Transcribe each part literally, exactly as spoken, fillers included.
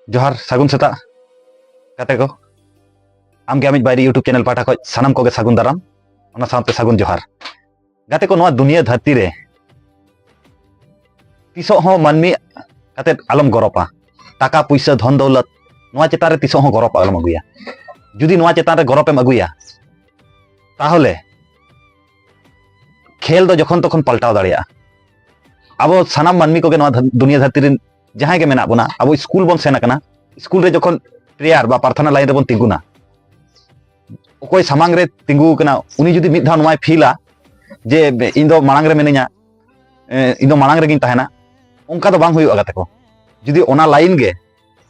ᱡᱚᱦᱟᱨ, ᱥᱟᱹᱜᱩᱱ ᱥᱮᱛᱟᱜ ᱜᱟᱛᱮ ᱠᱚ᱾ ᱟᱢᱜᱮ ᱟᱢᱤᱡ ᱵᱟᱭᱨᱤ YouTube ᱪᱮᱱᱮᱞ ᱯᱟᱦᱴᱟ ᱠᱷᱚᱱ ᱥᱟᱱᱟᱢ ᱠᱚᱜᱮ ᱥᱟᱹᱜᱩᱱ ᱫᱟᱨᱟᱢ, ᱚᱱᱟ ᱥᱟᱶᱛᱮ ᱥᱟᱹᱜᱩᱱ ᱡᱚᱦᱟᱨ᱾ ᱜᱟᱛᱮ ᱠᱚ, ᱱᱚᱣᱟ ᱫᱩᱱᱤᱭᱟᱹ ᱫᱷᱟᱹᱨᱛᱤ ᱨᱮ ᱛᱤᱥᱚᱜ ᱦᱚᱸ ᱢᱟᱹᱱᱢᱤ ᱠᱟᱛᱮᱫ ᱟᱞᱚᱢ ᱜᱚᱨᱚᱵᱟ᱾ ᱴᱟᱠᱟ ᱯᱩᱭᱥᱟᱹ, ᱫᱷᱚᱱ ᱫᱚᱣᱞᱚᱛ, ᱱᱚᱣᱟ ᱪᱮᱛᱟᱱ ᱨᱮ ᱛᱤᱥᱚᱜ ᱦᱚᱸ ᱜᱚᱨᱚᱵ ᱟᱞᱚᱢ ᱟᱹᱜᱩᱭᱟ᱾ ᱡᱩᱫᱤ ᱱᱚᱣᱟ ᱪᱮᱛᱟᱱ ᱨᱮ ᱜᱚᱨᱚᱵ ᱮᱢ ᱟᱹᱜᱩᱭᱟ, ᱛᱟᱦᱚᱞᱮ ᱠᱷᱮᱞ ᱫᱚ ᱡᱚᱠᱷᱚᱱ ᱛᱚᱠᱷᱚᱱ ᱯᱟᱞᱴᱟᱣ ᱫᱟᱲᱮᱭᱟᱜᱼᱟ᱾ ᱟᱵᱚ ᱥᱟᱱᱟᱢ ᱢᱟᱹᱱᱢᱤ ᱠᱚᱜᱮ ᱱᱚᱣᱟ ᱫᱷᱟᱹ-, ᱫᱩᱱᱤᱭᱟᱹ ᱫᱷᱟᱹᱨᱛᱤ ᱨᱮᱱ ᱡᱟᱦᱟᱸᱭ ᱜᱮ ᱢᱮᱱᱟᱜ ᱵᱚᱱᱟ, ᱟᱵᱚ ᱥᱠᱩᱞ ᱵᱚᱱ ᱥᱮᱱ ᱟᱠᱟᱱᱟ, ᱥᱠᱩᱞ ᱨᱮ ᱡᱚᱠᱷᱚᱱ ᱯᱨᱮᱭᱟᱨ ᱵᱟ ᱯᱨᱟᱨᱛᱷᱚᱱᱟ ᱞᱟᱭᱤᱱ ᱨᱮᱵᱚᱱ ᱛᱤᱸᱜᱩᱱᱟ, ᱚᱠᱚᱭ ᱥᱟᱢᱟᱝ ᱨᱮ ᱛᱤᱸᱜᱩ ᱟᱠᱟᱱᱟ, ᱩᱱᱤ ᱡᱩᱫᱤ ᱢᱤᱫ ᱫᱷᱟᱣ ᱱᱚᱣᱟᱭ ᱯᱷᱤᱞᱟ ᱡᱮ ᱤᱧ ᱫᱚ ᱢᱟᱲᱟᱝ ᱨᱮ ᱢᱤᱱᱟᱹᱧᱟ, ᱮ, ᱤᱧ ᱫᱚ ᱢᱟᱲᱟᱝ ᱨᱮᱜᱤᱧ ᱛᱟᱦᱮᱱᱟ, ᱚᱱᱠᱟ ᱫᱚ ᱵᱟᱝ ᱦᱩᱭᱩᱜᱼᱟ ᱜᱟᱛᱮ ᱠᱚ᱾ ᱡᱩᱫᱤ ᱚᱱᱟ ᱞᱟᱭᱤᱱ ᱜᱮ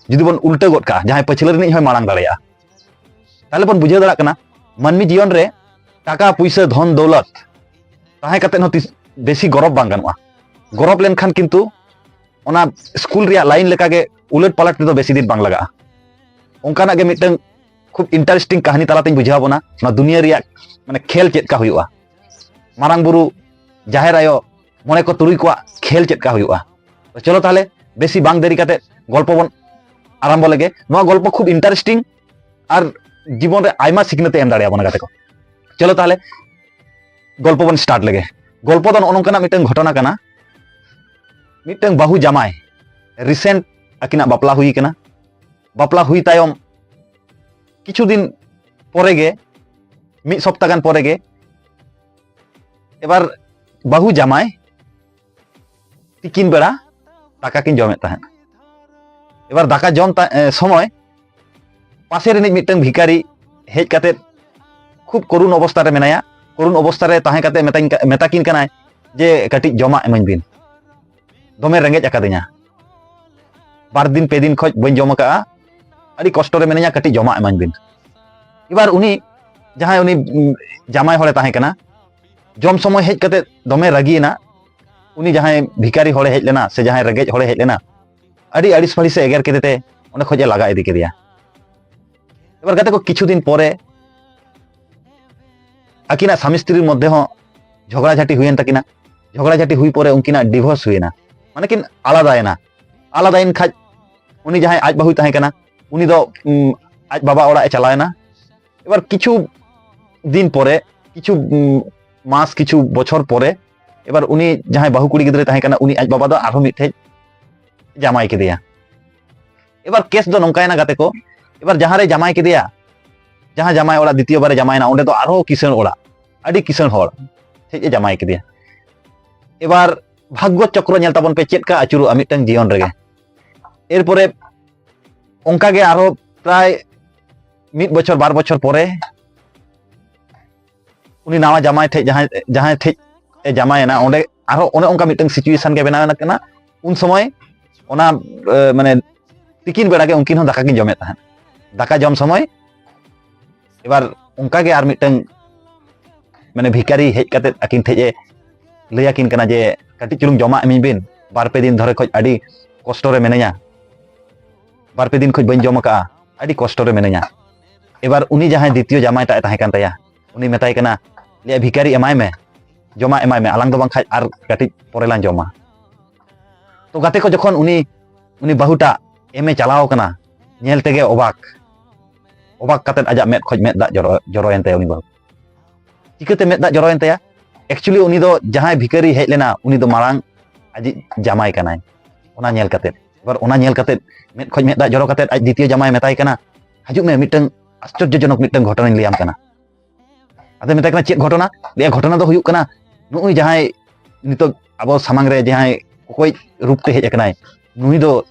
ᱡᱩᱫᱤ ᱵᱚᱱ ᱩᱞᱴᱟᱹ ᱜᱚᱫ ᱠᱟᱜᱼᱟ, ᱡᱟᱦᱟᱸᱭ ᱯᱟᱹᱪᱷᱞᱟᱹ ᱨᱤᱱᱤᱡ ᱦᱚᱸᱭ ᱢᱟᱲᱟᱝ ᱫᱟᱲᱮᱭᱟᱜᱼᱟ, ᱛᱟᱦᱚᱞᱮ ᱵᱚᱱ ᱵᱩᱡᱷᱟᱹᱣ ᱫᱟᱲᱮᱭᱟᱜ ᱠᱟᱱᱟ ᱢᱟᱹᱱᱢᱤ ᱡᱤᱭᱚᱱ ᱨᱮ ᱴᱟᱠᱟ ᱯᱩᱭᱥᱟᱹ, ᱫᱷᱚᱱ ᱫᱚᱣᱞᱚᱛ ᱛᱟᱦᱮᱸ ᱠᱟᱛᱮᱫ ᱦᱚᱸ ᱛᱤᱥ ᱵᱮᱥᱤ ᱜᱚᱨᱚᱵ ᱵᱟᱝ ᱜᱟᱱᱚᱜᱼᱟ᱾ ᱜᱚᱨᱚᱵ ᱞᱮᱱᱠᱷᱟᱱ ᱠᱤᱱᱛᱩ ᱚᱱᱟ ᱥᱠᱩᱞ ᱨᱮᱭᱟᱜ ᱞᱟᱭᱤᱱ ᱞᱮᱠᱟᱜᱮ ᱩᱞᱟᱹᱴ ᱯᱟᱞᱟᱴ ᱛᱮᱫᱚ ᱵᱮᱥᱤ ᱫᱤᱱ ᱵᱟᱝ ᱞᱟᱜᱟᱜᱼᱟ᱾ ᱚᱱᱠᱟᱱᱟᱜ ᱜᱮ ᱢᱤᱫᱴᱟᱝ ᱠᱷᱩᱵ ᱤᱱᱴᱟᱨᱮᱥᱴᱤᱝ ᱠᱟᱹᱦᱱᱤ ᱛᱟᱞᱟᱛᱮᱧ ᱵᱩᱡᱷᱟᱹᱣ ᱵᱚᱱᱟ, ᱱᱚᱣᱟ ᱫᱩᱱᱤᱭᱟᱹ ᱨᱮᱭᱟᱜ ᱢᱟᱱᱮ ᱠᱷᱮᱞ ᱪᱮᱫ ᱞᱮᱠᱟ ᱦᱩᱭᱩᱜᱼᱟ, ᱢᱟᱨᱟᱝ ᱵᱩᱨᱩ, ᱡᱟᱦᱮᱨ ᱟᱭᱳ, ᱢᱚᱬᱮ ᱠᱚ ᱛᱩᱨᱩᱭ ᱠᱚᱣᱟᱜ ᱠᱷᱮᱞ ᱪᱮᱫ ᱞᱮᱠᱟ ᱦᱩᱭᱩᱜᱼᱟ᱾ ᱛᱚ ᱪᱚᱞᱚ ᱛᱟᱦᱚᱞᱮ ᱵᱮᱥᱤ ᱵᱟᱝ ᱫᱮᱨᱤ ᱠᱟᱛᱮ ᱜᱚᱞᱯᱚ ᱵᱚᱱ ᱟᱨᱟᱢᱵᱚ ᱞᱮᱜᱮ᱾ ᱱᱚᱣᱟ ᱜᱚᱞᱯᱚ ᱠᱷᱩᱵ ᱤᱱᱴᱟᱨᱮᱥᱴᱤᱝ ᱟᱨ ᱡᱤᱵᱚᱱ ᱨᱮ ᱟᱭᱢᱟ ᱥᱤᱠᱷᱱᱟᱹᱛ ᱮ ᱮᱢ ᱫᱟᱲᱮᱭᱟᱵᱚᱱᱟ ᱜᱟᱛᱮ ᱠᱚ᱾ ᱪᱚᱞᱚ ᱛᱟᱦᱚᱞᱮ ᱜᱚᱞᱯᱚ ᱵᱚᱱ ᱥᱴᱟᱨᱴ ᱞᱮᱜᱮ᱾ ᱜᱚᱞᱯᱚ ᱫᱚ ᱱᱚᱜᱼᱚ ᱱᱚᱝᱠᱟᱱᱟᱜ ᱢᱤᱫᱴᱟᱝ ᱜᱷᱚᱴᱚᱱᱟ ᱠᱟᱱᱟ᱾ ᱢᱤᱫᱴᱟᱝ ᱵᱟᱹᱦᱩ ᱡᱟᱢᱟᱭ, ᱨᱤᱥᱮᱱᱴ ᱟᱹᱠᱤᱱᱟᱜ ᱵᱟᱯᱞᱟ ᱦᱩᱭ ᱠᱟᱱᱟ᱾ ᱵᱟᱯᱞᱟ ᱦᱩᱭ ᱛᱟᱭᱚᱢ ᱠᱤᱪᱷᱩ ᱫᱤᱱ ᱯᱚᱨᱮ ᱜᱮ, ᱢᱤᱫ ᱥᱚᱯᱛᱟ ᱜᱟᱱ ᱯᱚᱨᱮ ᱜᱮ, ᱮᱵᱟᱨ ᱵᱟᱹᱦᱩ ᱡᱟᱢᱟᱭ ᱛᱤᱠᱤᱱ ᱵᱮᱲᱟ ᱫᱟᱠᱟ ᱠᱤᱱ ᱡᱚᱢᱮᱫ ᱛᱟᱦᱮᱸᱫ᱾ ᱮᱵᱟᱨ ᱫᱟᱠᱟ ᱡᱚᱢ ᱛᱟ-, ᱮ, ᱥᱚᱢᱚᱭ ᱯᱟᱥᱮ ᱨᱤᱱᱤᱡ ᱢᱤᱫᱴᱟᱝ ᱵᱷᱤᱠᱟᱨᱤ ᱦᱮᱡ ᱠᱟᱛᱮᱫ ᱠᱷᱩᱵ ᱠᱚᱨᱩᱱ ᱚᱵᱚᱥᱛᱟ ᱨᱮ ᱢᱮᱱᱟᱭᱟ᱾ ᱠᱚᱨᱩᱱ ᱚᱵᱚᱥᱛᱟ ᱨᱮ ᱛᱟᱦᱮᱸ ᱠᱟᱛᱮᱫ ᱢᱮᱛᱟᱧ ᱠᱟ-, ᱢᱮᱛᱟ ᱠᱤᱱ ᱠᱟᱱᱟᱭ ᱡᱮ, "ᱠᱟᱹᱴᱤᱡ ᱡᱚᱢᱟᱜ ᱤᱢᱟᱹᱧ ᱵᱤᱱ, ᱫᱚᱢᱮ ᱨᱮᱸᱜᱮᱡ ᱟᱠᱟᱫᱤᱧᱟ, ᱵᱟᱨ ᱫᱤᱱ ᱯᱮ ᱫᱤᱱ ᱠᱷᱚᱡ ᱵᱟᱹᱧ ᱡᱚᱢ ᱟᱠᱟᱫᱼᱟ, ᱟᱹᱰᱤ ᱠᱚᱥᱴᱚ ᱨᱮ ᱢᱤᱱᱟᱹᱧᱟ, ᱠᱟᱹᱴᱤᱡ ᱡᱚᱢᱟᱜ ᱤᱢᱟᱹᱧ ᱵᱤᱱ᱾" ᱮᱵᱟᱨ ᱩᱱᱤ ᱡᱟᱦᱟᱸᱭ ᱩᱱᱤ, ᱩᱢ, ᱡᱟᱢᱟᱭ ᱦᱚᱲᱮ ᱛᱟᱦᱮᱸ ᱠᱟᱱᱟ, ᱡᱚᱢ ᱥᱚᱢᱚᱭ ᱦᱮᱡ ᱠᱟᱛᱮᱫ ᱫᱚᱢᱮ ᱨᱟᱹᱜᱤᱭᱮᱱᱟ᱾ ᱩᱱᱤ ᱡᱟᱦᱟᱸᱭ ᱵᱷᱤᱠᱟᱨᱤ ᱦᱚᱲᱮ ᱦᱮᱡ ᱞᱮᱱᱟ ᱥᱮ ᱡᱟᱦᱟᱸᱭ ᱨᱮᱸᱜᱮᱡ ᱦᱚᱲᱮ ᱦᱮᱡ ᱞᱮᱱᱟ, ᱟᱹᱰᱤ ᱟᱹᱲᱤᱥ ᱯᱷᱟᱹᱲᱤᱥ ᱮ ᱮᱜᱮᱨ ᱠᱮᱫᱮ ᱛᱮ ᱚᱸᱰᱮ ᱠᱷᱚᱡ ᱮ ᱞᱟᱜᱟ ᱤᱫᱤ ᱠᱮᱫᱮᱭᱟ᱾ ᱮᱵᱟᱨ ᱜᱟᱛᱮ ᱠᱚ, ᱠᱤᱪᱷᱩ ᱫᱤᱱ ᱯᱚᱨᱮ ᱟᱹᱠᱤᱱᱟᱜ ᱥᱟᱢᱤ ᱥᱛᱨᱤ ᱢᱚᱫᱽᱫᱷᱮ ᱦᱚᱸ ᱡᱷᱚᱜᱽᱲᱟ ᱡᱷᱟᱹᱴᱤ ᱦᱩᱭᱮᱱ ᱛᱟᱹᱠᱤᱱᱟ᱾ ᱡᱷᱚᱜᱽᱲᱟ ᱡᱷᱟᱹᱴᱤ ᱦᱩᱭ ᱯᱚᱨᱮ ᱩᱱᱠᱤᱱᱟᱜ ᱰᱤᱵᱷᱳᱨᱥ ᱦᱩᱭᱮᱱᱟ, ᱢᱟᱱᱮ ᱠᱤᱱ ᱟᱞᱟᱫᱟᱭᱮᱱᱟ᱾ ᱟᱞᱟᱫᱟᱭᱮᱱ ᱠᱷᱟᱡ ᱩᱱᱤ ᱡᱟᱦᱟᱸᱭ ᱟᱡ ᱵᱟᱹᱦᱩᱭ ᱛᱟᱦᱮᱸ ᱠᱟᱱᱟ, ᱩᱱᱤ ᱫᱚ ᱩᱢ, ᱟᱡ ᱵᱟᱵᱟ ᱚᱲᱟᱜ ᱮ ᱪᱟᱞᱟᱣ ᱮᱱᱟ᱾ ᱮᱵᱟᱨ ᱠᱤᱪᱷᱩ ᱫᱤᱱ ᱯᱚᱨᱮ, ᱠᱤᱪᱷᱩ ᱩᱢ, ᱢᱟᱥ, ᱠᱤᱪᱷᱩ ᱵᱚᱪᱷᱚᱨ ᱯᱚᱨᱮ, ᱮᱵᱟᱨ ᱩᱱᱤ ᱡᱟᱦᱟᱸᱭ ᱵᱟᱹᱦᱩ ᱠᱩᱲᱤ ᱜᱤᱫᱽᱨᱟᱹᱭ ᱛᱟᱦᱮᱸ ᱠᱟᱱᱟ, ᱩᱱᱤ ᱟᱡ ᱵᱟᱵᱟ ᱫᱚ ᱟᱨᱦᱚᱸ ᱢᱤᱫᱴᱷᱮᱡ ᱡᱟᱢᱟᱭ ᱠᱮᱫᱮᱭᱟ᱾ ᱮᱵᱟᱨ ᱠᱮᱥ ᱫᱚ ᱱᱚᱝᱠᱟᱭᱮᱱᱟ ᱜᱟᱛᱮ ᱠᱚ, ᱮᱵᱟᱨ ᱡᱟᱦᱟᱸ ᱨᱮ ᱡᱟᱢᱟᱭ ᱠᱮᱫᱮᱭᱟ, ᱡᱟᱦᱟᱸ ᱡᱟᱢᱟᱭ ᱚᱲᱟᱜ ᱫᱤᱛᱤᱭᱚ ᱵᱟᱨᱮ ᱡᱟᱢᱟᱭᱮᱱᱟ, ᱚᱸᱰᱮ ᱫᱚ ᱟᱨᱦᱚᱸ ᱠᱤᱥᱟᱹᱬ ᱚᱲᱟᱜ, ᱟᱹᱰᱤ ᱠᱤᱥᱟᱹᱬ ᱦᱚᱲ ᱴᱷᱮᱡ ᱮ ᱡᱟᱢᱟᱭ ᱠᱮᱫᱮᱭᱟ᱾ ᱮᱵᱟᱨ ᱵᱷᱟᱜᱽᱜᱚ ᱪᱚᱠᱨᱚ ᱧᱮᱞ ᱛᱟᱵᱚᱱ ᱯᱮ, ᱪᱮᱫ ᱠᱟ ᱟᱹᱪᱩᱨᱚᱜᱼᱟ ᱢᱤᱫᱴᱟᱝ ᱡᱤᱭᱚᱱ ᱨᱮᱜᱮ᱾ ᱮᱨᱯᱚᱨᱮ ᱚᱱᱠᱟ ᱜᱮ ᱟᱨᱦᱚᱸ ᱯᱨᱟᱭ ᱢᱤᱫ ᱵᱚᱪᱷᱚᱨ, ᱵᱟᱨ ᱵᱚᱪᱷᱚᱨ ᱯᱚᱨᱮ ᱩᱱᱤ ᱱᱟᱣᱟ ᱡᱟᱢᱟᱭ ᱴᱷᱮᱡ, ᱡᱟᱦᱟᱸᱭ, ᱡᱟᱦᱟᱸᱭ ᱴᱷᱮᱡ ᱮ ᱡᱟᱢᱟᱭᱮᱱᱟ, ᱚᱸᱰᱮ ᱟᱨᱦᱚᱸ ᱚᱱᱮ ᱚᱱᱠᱟ ᱢᱤᱫᱴᱟᱝ situation ᱜᱮ ᱵᱮᱱᱟᱣ ᱮᱱᱟ ᱠᱟᱱᱟ᱾ ᱩᱱ ᱥᱚᱢᱚᱭ ᱚᱱᱟ, ᱮ, ᱢᱟᱱᱮ ᱛᱤᱠᱤᱱ ᱵᱮᱲᱟ ᱜᱮ ᱩᱱᱠᱤᱱ ᱦᱚᱸ ᱫᱟᱠᱟ ᱠᱤᱱ ᱡᱚᱢᱮᱫ ᱛᱟᱦᱮᱸᱫ᱾ ᱫᱟᱠᱟ ᱡᱚᱢ ᱥᱚᱢᱚᱭ ᱮᱵᱟᱨ ᱚᱱᱠᱟ ᱜᱮ ᱟᱨ ᱢᱤᱫᱴᱟᱝ ᱢᱟᱱᱮ ᱵᱷᱤᱠᱟᱨᱤ ᱦᱮᱡ ᱠᱟᱛᱮ ᱟᱹᱠᱤᱱ ᱴᱷᱮᱡ ᱮ ᱞᱟᱹᱭ ᱟᱹᱠᱤᱱ ᱠᱟᱱᱟ ᱡᱮ, "ᱠᱟᱹᱴᱤᱡ ᱪᱩᱞᱩᱝ ᱡᱚᱢᱟᱜ ᱤᱢᱟᱹᱧ ᱵᱤᱱ, ᱵᱟᱨ ᱯᱮ ᱫᱤᱱ ᱫᱷᱚᱨᱮ ᱠᱷᱚᱡ ᱟᱹᱰᱤ ᱠᱚᱥᱴᱚ ᱨᱮ ᱢᱤᱱᱟᱹᱧᱟ, ᱵᱟᱨ ᱯᱮ ᱫᱤᱱ ᱠᱷᱚᱡ ᱵᱟᱹᱧ ᱡᱚᱢ ᱟᱠᱟᱫᱼᱟ, ᱟᱹᱰᱤ ᱠᱚᱥᱴᱚ ᱨᱮ ᱢᱤᱱᱟᱹᱧᱟ᱾" ᱮᱵᱟᱨ ᱩᱱᱤ ᱡᱟᱦᱟᱸᱭ ᱫᱤᱛᱤᱭᱚ ᱡᱟᱢᱟᱭ ᱴᱟᱜ ᱮ ᱛᱟᱦᱮᱸ ᱠᱟᱱ ᱛᱟᱭᱟ, ᱩᱱᱤ ᱢᱮᱛᱟᱭ ᱠᱟᱱᱟ, ᱞᱟᱹᱭᱟ, "ᱵᱷᱤᱠᱟᱨᱤ, ᱮᱢᱟᱭ ᱢᱮ, ᱡᱚᱢᱟᱜ ᱮᱢᱟᱭ ᱢᱮ, ᱟᱞᱟᱝ ᱫᱚ ᱵᱟᱝᱠᱷᱟᱡ ᱟᱨ ᱠᱟᱹᱴᱤᱡ ᱯᱚᱨᱮ ᱞᱟᱝ ᱡᱚᱢᱟ᱾" ᱛᱚ ᱜᱟᱛᱮ ᱠᱚ, ᱡᱚᱠᱷᱚᱱ ᱩᱱᱤ, ᱩᱱᱤ ᱵᱟᱹᱦᱩᱴᱟᱜ ᱮᱢᱮ ᱪᱟᱞᱟᱣ ᱠᱟᱱᱟ, ᱧᱮᱞ ᱛᱮᱜᱮ ᱚᱵᱟᱠ, ᱚᱵᱟᱠ ᱠᱟᱛᱮᱫ ᱟᱡᱟᱜ ᱢᱮᱫ ᱠᱷᱚᱡ ᱢᱮᱫ ᱫᱟᱜ ᱡᱚᱨᱚ, ᱡᱚᱨᱚᱭᱮᱱ ᱛᱟᱭᱟ ᱩᱱᱤ ᱵᱟᱹᱦᱩ᱾ ᱪᱤᱠᱟᱹᱛᱮ ᱢᱮᱫ ᱫᱟᱜ ᱡᱚᱨᱚᱭᱮᱱ ᱛᱟᱭᱟ? Actually ᱩᱱᱤ ᱫᱚ ᱡᱟᱦᱟᱸᱭ ᱵᱷᱤᱠᱟᱨᱤ ᱦᱮᱡ ᱞᱮᱱᱟ, ᱩᱱᱤ ᱫᱚ ᱢᱟᱲᱟᱝ ᱟᱡᱤᱡ ᱡᱟᱢᱟᱭ ᱠᱟᱱᱟᱭ᱾ ᱚᱱᱟ ᱧᱮᱞ ᱠᱟᱛᱮᱫ, ᱮᱵᱟᱨ ᱚᱱᱟ ᱧᱮᱞ ᱠᱟᱛᱮᱫ, ᱢᱮᱫ ᱠᱷᱚᱡ ᱢᱮᱫ ᱫᱟᱜ ᱡᱚᱨᱚ ᱠᱟᱛᱮᱫ, ᱟᱡ ᱫᱤᱛᱤᱭᱚ ᱡᱟᱢᱟᱭ ᱢᱮᱛᱟᱭ ᱠᱟᱱᱟ, "ᱦᱤᱡᱩᱜ ᱢᱮ, ᱢᱤᱫᱴᱟᱝ ᱟᱥᱪᱚᱨᱡᱚᱡᱚᱱᱚᱠ ᱢᱤᱫᱴᱟᱝ ᱜᱷᱚᱴᱚᱱᱟᱧ ᱞᱟᱹᱭᱟᱢ ᱠᱟᱱᱟ᱾" ᱟᱫᱚ ᱢᱮᱛᱟᱭ ᱠᱟᱱᱟ, "ᱪᱮᱫ ᱜᱷᱚᱴᱚᱱᱟ?" ᱞᱟᱹᱭᱟ, "ᱜᱷᱚᱴᱚᱱᱟ ᱫᱚ ᱦᱩᱭᱩᱜ ᱠᱟᱱᱟ, ᱱᱩᱜᱼᱩᱭ ᱡᱟᱦᱟᱸᱭ ᱱᱤᱛᱚᱜ ᱟᱵᱚ ᱥᱟᱢᱟᱝ ᱨᱮ ᱡᱟᱦᱟᱸᱭ ᱚᱠᱚᱭ ᱨᱩᱯ ᱛᱮ ᱦᱮᱡ ᱟᱠᱟᱱᱟᱭ, ᱱᱩᱭ ᱫᱚ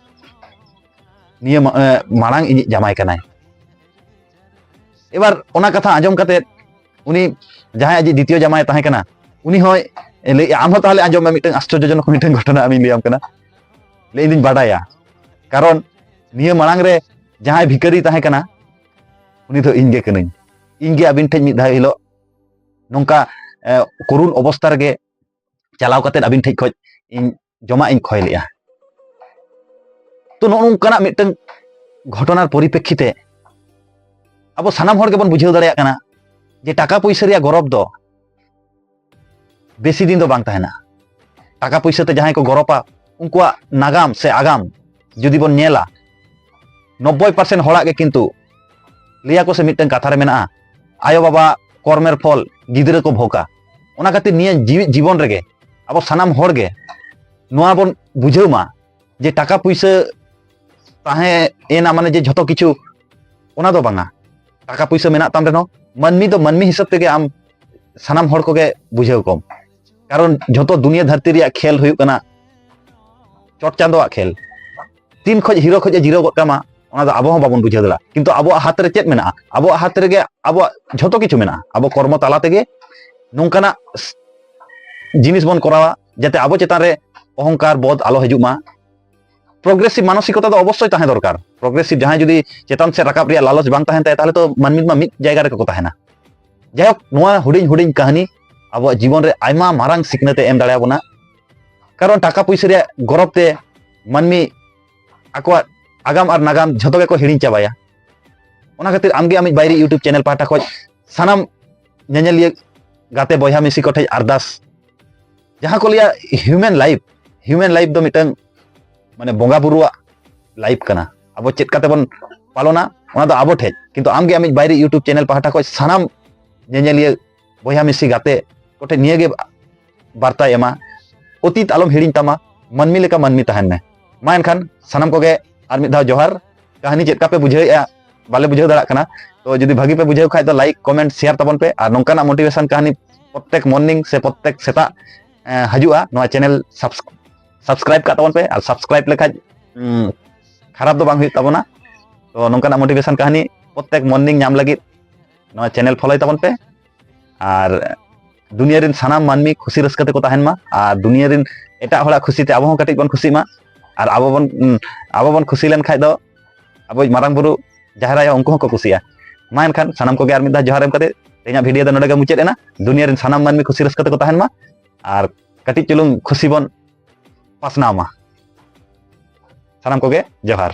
ᱱᱤᱭᱟᱹ ᱢᱟ-, ᱮ, ᱢᱟᱲᱟᱝ ᱤᱧᱤᱡ ᱡᱟᱢᱟᱭ ᱠᱟᱱᱟᱭ᱾" ᱮᱵᱟᱨ ᱚᱱᱟ ᱠᱟᱛᱷᱟ ᱟᱸᱡᱚᱢ ᱠᱟᱛᱮᱫ ᱩᱱᱤ ᱡᱟᱦᱟᱸᱭ ᱟᱡᱤᱡ ᱫᱤᱛᱤᱭᱚ ᱡᱟᱢᱟᱭ ᱛᱟᱦᱮᱸ ᱠᱟᱱᱟ, ᱩᱱᱤ ᱦᱚᱸᱭ ᱞᱟᱹᱭᱮᱜᱼᱟ, "ᱟᱢ ᱦᱚᱸ ᱛᱟᱦᱚᱞᱮ ᱟᱸᱡᱚᱢ ᱢᱮ, ᱢᱤᱫᱴᱟᱝ ᱟᱥᱪᱚᱨᱡᱚᱡᱚᱱᱚᱠ ᱢᱤᱫᱴᱟᱝ ᱜᱷᱚᱴᱚᱱᱟ ᱟᱢᱤᱧ ᱞᱟᱹᱭᱟᱢ ᱠᱟᱱᱟ᱾" ᱞᱟᱹᱭ, "ᱤᱧ ᱫᱩᱧ ᱵᱟᱰᱟᱭᱟ, ᱠᱟᱨᱚᱱ ᱱᱤᱭᱟᱹ ᱢᱟᱲᱟᱝ ᱨᱮ ᱡᱟᱦᱟᱸᱭ ᱵᱷᱤᱠᱟᱨᱤ ᱛᱟᱦᱮᱸ ᱠᱟᱱᱟ, ᱩᱱᱤ ᱫᱚ ᱤᱧ ᱜᱮ ᱠᱟᱹᱱᱟᱹᱧ᱾ ᱤᱧ ᱜᱮ ᱟᱹᱵᱤᱱ ᱴᱷᱮᱱ ᱢᱤᱫ ᱫᱷᱟᱣ ᱦᱤᱞᱳᱜ ᱱᱚᱝᱠᱟ, ᱮ, ᱠᱚᱨᱩᱱ ᱚᱵᱚᱥᱛᱟ ᱨᱮᱜᱮ ᱪᱟᱞᱟᱣ ᱠᱟᱛᱮᱫ ᱟᱹᱵᱤᱱ ᱴᱷᱮᱡ ᱠᱷᱚᱡ ᱤᱧ ᱡᱚᱢᱟᱜ ᱤᱧ ᱠᱷᱚᱭ ᱞᱮᱜᱼᱟ᱾" ᱛᱚ ᱱᱚᱜᱼᱚ ᱱᱚᱝᱠᱟᱱᱟᱜ ᱢᱤᱫᱴᱟᱝ ᱜᱷᱚᱴᱚᱱᱟᱨ ᱯᱚᱨᱤᱯᱮᱠᱠᱷᱤᱛᱮ ᱟᱵᱚ ᱥᱟᱱᱟᱢ ᱦᱚᱲ ᱜᱮᱵᱚᱱ ᱵᱩᱡᱷᱟᱹᱣ ᱫᱟᱲᱮᱭᱟᱜ ᱠᱟᱱᱟ ᱡᱮ ᱴᱟᱠᱟ ᱯᱩᱭᱥᱟᱹ ᱨᱮᱭᱟᱜ ᱜᱚᱨᱚᱵᱽ ᱫᱚ ᱵᱮᱥᱤ ᱫᱤᱱ ᱫᱚ ᱵᱟᱝ ᱛᱟᱦᱮᱱᱟ᱾ ᱴᱟᱠᱟ ᱯᱩᱭᱥᱟᱹ ᱛᱮ ᱡᱟᱦᱟᱸᱭ ᱠᱚ ᱜᱚᱨᱚᱵᱟ, ᱩᱱᱠᱩᱣᱟᱜ ᱱᱟᱜᱟᱢ ᱥᱮ ᱟᱜᱟᱢ ᱡᱩᱫᱤ ᱵᱚᱱ ᱧᱮᱞᱟ, ᱱᱚᱵᱵᱳᱭ ᱯᱟᱨᱥᱮᱱᱴ ᱦᱚᱲᱟᱜ ᱜᱮ ᱠᱤᱱᱛᱩ ᱞᱟᱹᱭᱟᱠᱚ ᱥᱮ ᱢᱤᱫᱴᱟᱝ ᱠᱟᱛᱷᱟ ᱨᱮ ᱢᱮᱱᱟᱜᱼᱟ, ᱟᱭᱳ ᱵᱟᱵᱟ ᱠᱚᱨᱢᱮᱨ ᱯᱷᱚᱞ ᱜᱤᱫᱽᱨᱟᱹ ᱠᱚ ᱵᱷᱳᱜᱟ᱾ ᱚᱱᱟ ᱠᱷᱟᱹᱛᱤᱨ ᱱᱤᱭᱟᱹ ᱡᱤᱣᱤᱫ ᱡᱤᱵᱚᱱ ᱨᱮᱜᱮ ᱟᱵᱚ ᱥᱟᱱᱟᱢ ᱦᱚᱲ ᱜᱮ ᱱᱚᱣᱟ ᱵᱚᱱ ᱵᱩᱡᱷᱟᱹᱣ ᱢᱟ ᱡᱮ ᱴᱟᱠᱟ ᱯᱩᱭᱥᱟᱹ ᱛᱟᱦᱮᱸ ᱮᱱᱟ ᱢᱟᱱᱮ ᱡᱮ ᱡᱷᱚᱛᱚ ᱠᱤᱪᱷᱩ, ᱚᱱᱟ ᱫᱚ ᱵᱟᱝᱟ᱾ ᱴᱟᱠᱟ ᱯᱩᱭᱥᱟᱹ ᱢᱮᱱᱟᱜ ᱛᱟᱢ ᱨᱮᱦᱚᱸ ᱢᱟᱹᱱᱢᱤ ᱫᱚ ᱢᱟᱹᱱᱢᱤ ᱦᱤᱥᱟᱹᱵ ᱛᱮᱜᱮ ᱟᱢ ᱥᱟᱱᱟᱢ ᱦᱚᱲ ᱠᱚᱜᱮ ᱵᱩᱡᱷᱟᱹᱣ ᱠᱚᱢ᱾ ᱠᱟᱨᱚᱱ ᱡᱷᱚᱛᱚ ᱫᱩᱱᱤᱭᱟᱹ ᱫᱷᱟᱹᱨᱛᱤ ᱨᱮᱭᱟᱜ ᱠᱷᱮᱞ ᱦᱩᱭᱩᱜ ᱠᱟᱱᱟ ᱪᱚᱴ ᱪᱟᱸᱫᱳᱣᱟᱜ ᱠᱷᱮᱞ᱾ ᱛᱤᱱ ᱠᱷᱚᱡ ᱦᱤᱨᱳ ᱠᱷᱚᱡ ᱮ ᱡᱤᱨᱟᱹᱣ ᱜᱚᱫ ᱠᱟᱢᱟ, ᱚᱱᱟ ᱫᱚ ᱟᱵᱚ ᱦᱚᱸ ᱵᱟᱵᱚᱱ ᱵᱩᱡᱷᱟᱹᱣ ᱫᱟᱲᱮᱭᱟᱜᱼᱟ᱾ ᱠᱤᱱᱛᱩ ᱟᱵᱚᱣᱟᱜ ᱦᱟᱛ ᱨᱮ ᱪᱮᱫ ᱢᱮᱱᱟᱜᱼᱟ? ᱟᱵᱚᱣᱟᱜ ᱦᱟᱛ ᱨᱮᱜᱮ ᱟᱵᱚᱣᱟᱜ ᱡᱷᱚᱛᱚ ᱠᱤᱪᱷᱩ ᱢᱮᱱᱟᱜᱼᱟ᱾ ᱟᱵᱚ ᱠᱚᱨᱢᱚ ᱛᱟᱞᱟ ᱛᱮᱜᱮ ᱱᱚᱝᱠᱟᱱᱟᱜ ᱡᱤᱱᱤᱥ ᱵᱚᱱ ᱠᱚᱨᱟᱣᱟ ᱡᱟᱛᱮ ᱟᱵᱚ ᱪᱮᱛᱟᱱ ᱨᱮ ᱚᱦᱚᱝᱠᱟᱨ ᱵᱚᱫ ᱟᱞᱚ ᱦᱤᱡᱩᱜ ᱢᱟ᱾ ᱯᱨᱳᱜᱨᱮᱥᱤᱵᱷ ᱢᱟᱱᱚᱥᱤᱠᱚᱛᱟ ᱫᱚ ᱚᱵᱚᱥᱥᱳᱭ ᱛᱟᱦᱮᱸ ᱫᱚᱨᱠᱟᱨ᱾ ᱯᱨᱳᱜᱨᱮᱥᱤᱵᱷ ᱡᱟᱦᱟᱸᱭ ᱡᱩᱫᱤ ᱪᱮᱛᱟᱱ ᱥᱮᱫ ᱨᱟᱠᱟᱵ ᱨᱮᱭᱟᱜ ᱞᱟᱞᱚᱪ ᱵᱟᱝ ᱛᱟᱦᱮᱱ ᱛᱟᱭᱟ, ᱛᱟᱦᱚᱞᱮ ᱛᱚ ᱢᱟᱹᱱᱢᱤ ᱢᱟ ᱢᱤᱫ ᱡᱟᱭᱜᱟ ᱨᱮᱜᱮ ᱠᱚ ᱛᱟᱦᱮᱱᱟ᱾ ᱡᱟᱭᱦᱳᱠ, ᱱᱚᱣᱟ ᱦᱩᱰᱤᱧ ᱦᱩᱰᱤᱧ ᱠᱟᱹᱦᱱᱤ ᱟᱵᱚᱣᱟᱜ ᱡᱤᱵᱚᱱ ᱨᱮ ᱟᱭᱢᱟ ᱢᱟᱨᱟᱝ ᱥᱤᱠᱷᱱᱟᱹᱛ ᱮ ᱮᱢ ᱫᱟᱲᱮᱭᱟᱵᱚᱱᱟ᱾ ᱠᱟᱨᱚᱱ ᱴᱟᱠᱟ ᱯᱩᱭᱥᱟᱹ ᱨᱮᱭᱟᱜ ᱜᱚᱨᱚᱵ ᱛᱮ ᱢᱟᱹᱱᱢᱤ ᱟᱠᱚᱣᱟᱜ ᱟᱜᱟᱢ ᱟᱨ ᱱᱟᱜᱟᱢ ᱡᱷᱚᱛᱚ ᱜᱮᱠᱚ ᱦᱤᱲᱤᱧ ᱪᱟᱵᱟᱭᱟ᱾ ᱚᱱᱟ ᱠᱷᱟᱹᱛᱤᱨ ᱟᱢᱜᱮ ᱟᱢᱤᱡ ᱵᱟᱭᱨᱤ YouTube ᱪᱮᱱᱮᱞ ᱯᱟᱦᱴᱟ ᱠᱷᱚᱱ ᱥᱟᱱᱟᱢ ᱧᱮᱧᱮᱞᱤᱭᱟᱹ ᱜᱟᱛᱮ ᱵᱚᱭᱦᱟ ᱢᱤᱥᱤ ᱠᱚᱴᱷᱮᱱ ᱟᱨᱫᱟᱥ, ᱡᱟᱦᱟᱸ ᱠᱚ ᱞᱟᱹᱭᱟ ᱦᱤᱭᱩᱢᱮᱱ ᱞᱟᱭᱤᱯᱷ, ᱦᱤᱭᱩᱢᱮᱱ ᱞᱟᱭᱤᱯᱷ ᱫᱚ ᱢᱤᱫᱴᱟᱝ ᱢᱟᱱᱮ ᱵᱚᱸᱜᱟ ᱵᱩᱨᱩᱣᱟᱜ ᱞᱟᱭᱤᱯᱷ ᱠᱟᱱᱟ᱾ ᱟᱵᱚ ᱪᱮᱫ ᱠᱟᱛᱮ ᱵᱚᱱ ᱯᱟᱞᱚᱱᱟ, ᱚᱱᱟ ᱫᱚ ᱟᱵᱚ ᱴᱷᱮᱡ᱾ ᱠᱤᱱᱛᱩ ᱟᱢᱜᱮ ᱟᱢᱤᱡ ᱵᱟᱭᱨᱤ YouTube ᱪᱮᱱᱮᱞ ᱯᱟᱦᱴᱟ ᱠᱷᱚᱱ ᱥᱟᱱᱟᱢ ᱧᱮᱧᱮᱞᱤᱭᱟᱹ ᱵᱚᱭᱦᱟ ᱢᱤᱥᱤ ᱜᱟᱛᱮ ᱠᱚᱴᱷᱮᱱ ᱱᱤᱭᱟᱹᱜᱮ ᱵᱟᱨᱛᱟᱭ ᱮᱢᱟ, ᱚᱛᱤᱛ ᱟᱞᱚᱢ ᱦᱤᱲᱤᱧ ᱛᱟᱢᱟ, ᱢᱟᱹᱱᱢᱤ ᱞᱮᱠᱟ ᱢᱟᱹᱱᱢᱤ ᱛᱟᱦᱮᱱ ᱢᱮ᱾ ᱢᱟ ᱮᱱᱠᱷᱟᱱ ᱥᱟᱱᱟᱢ ᱠᱚᱜᱮ ᱟᱨ ᱢᱤᱫ ᱫᱷᱟᱣ ᱡᱚᱦᱟᱨ᱾ ᱠᱟᱹᱦᱱᱤ ᱪᱮᱫ ᱞᱮᱠᱟ ᱯᱮ ᱵᱩᱡᱷᱟᱹᱣᱮᱫᱼᱟ, ᱵᱟᱞᱮ ᱵᱩᱡᱷᱟᱹᱣ ᱫᱟᱲᱮᱭᱟᱜ ᱠᱟᱱᱟ᱾ ᱛᱚ ᱡᱩᱫᱤ ᱵᱷᱟᱹᱜᱤ ᱯᱮ ᱵᱩᱡᱷᱟᱹᱣ ᱠᱷᱟᱡ ᱫᱚ like, comment, share ᱛᱟᱵᱚᱱ ᱯᱮ᱾ ᱟᱨ ᱱᱚᱝᱠᱟᱱᱟᱜ ᱢᱳᱴᱤᱵᱷᱮᱥᱚᱱ ᱠᱟᱹᱦᱱᱤ ᱯᱨᱚᱛᱛᱮᱠ ᱢᱚᱨᱱᱤᱝ ᱥᱮ ᱯᱨᱚᱛᱛᱮᱠ ᱥᱮᱛᱟᱜ ᱮᱸ, ᱦᱤᱡᱩᱜᱼᱟ, ᱱᱚᱣᱟ ᱪᱮᱱᱮᱞ ᱥᱟᱵᱥᱠᱨᱟᱭᱤᱵ ᱠᱟᱜ ᱛᱟᱵᱚᱱ ᱯᱮ᱾ ᱟᱨ ᱥᱟᱵᱥᱠᱨᱟᱭᱤᱵ ᱞᱮᱠᱷᱟᱡ ᱩᱸ, ᱠᱷᱟᱨᱟᱯ ᱫᱚ ᱵᱟᱝ ᱦᱩᱭᱩᱜ ᱛᱟᱵᱚᱱᱟ᱾ ᱛᱚ ᱱᱚᱝᱠᱟᱱᱟᱜ ᱢᱳᱴᱤᱵᱷᱮᱥᱚᱱ ᱠᱟᱹᱦᱱᱤ ᱯᱨᱚᱛᱛᱮᱠ ᱢᱚᱨᱱᱤᱝ ᱧᱟᱢ ᱞᱟᱹᱜᱤᱫ ᱱᱚᱣᱟ ᱪᱮᱱᱮᱞ ᱯᱷᱚᱞᱳᱭ ᱛᱟᱵᱚᱱ ᱯᱮ᱾ ᱟᱨ ᱫᱩᱱᱤᱭᱟᱹ ᱨᱮᱱ ᱥᱟᱱᱟᱢ ᱢᱟᱹᱱᱢᱤ ᱠᱷᱩᱥᱤ ᱨᱟᱹᱥᱠᱟᱹ ᱛᱮᱠᱚ ᱛᱟᱦᱮᱱ ᱢᱟ᱾ ᱟᱨ ᱫᱩᱱᱤᱭᱟᱹ ᱨᱮᱱ ᱮᱴᱟᱜ ᱦᱚᱲᱟᱜ ᱠᱷᱩᱥᱤ ᱛᱮ ᱟᱵᱚ ᱦᱚᱸ ᱠᱟᱹᱴᱤᱡ ᱵᱚᱱ ᱠᱷᱩᱥᱤᱜ ᱢᱟ᱾ ᱟᱨ ᱟᱵᱚ ᱵᱚᱱ, ᱩᱸ, ᱟᱵᱚ ᱵᱚᱱ ᱠᱷᱩᱥᱤ ᱞᱮᱱ ᱠᱷᱟᱡ ᱫᱚ ᱟᱵᱚᱭᱤᱡ ᱢᱟᱨᱟᱝ ᱵᱩᱨᱩ ᱡᱟᱦᱮᱨ ᱟᱭᱳ ᱩᱱᱠᱩ ᱦᱚᱸᱠᱚ ᱠᱩᱥᱤᱜᱼᱟ᱾ ᱢᱟ ᱮᱱᱠᱷᱟᱱ ᱥᱟᱱᱟᱢ ᱠᱚᱜᱮ ᱟᱨ ᱢᱤᱫ ᱫᱷᱟᱣ ᱡᱚᱦᱟᱨ ᱮᱢ ᱠᱟᱛᱮ ᱛᱮᱦᱮᱧᱟᱜ ᱵᱷᱤᱰᱤᱭᱳ ᱫᱚ ᱱᱚᱰᱮ ᱜᱮ ᱢᱩᱪᱟᱹᱫ ᱮᱱᱟ᱾ ᱫᱩᱱᱤᱭᱟᱹ ᱨᱮᱱ ᱥᱟᱱᱟᱢ ᱢᱟᱹᱱᱢᱤ ᱠᱷᱩᱥᱤ ᱨᱟᱹᱥᱠᱟᱹ ᱛᱮᱠᱚ ᱛᱟᱦᱮᱱ ᱢᱟ᱾ ᱟᱨ ᱠᱟᱹᱴᱤᱡ ᱪᱩᱞᱩᱝ ᱠᱷᱩᱥᱤ ᱵᱚᱱ ᱯᱟᱥᱱᱟᱣ ᱢᱟ᱾ ᱥᱟᱱᱟᱢ ᱠᱚᱜᱮ ᱡᱚᱦᱟᱨ᱾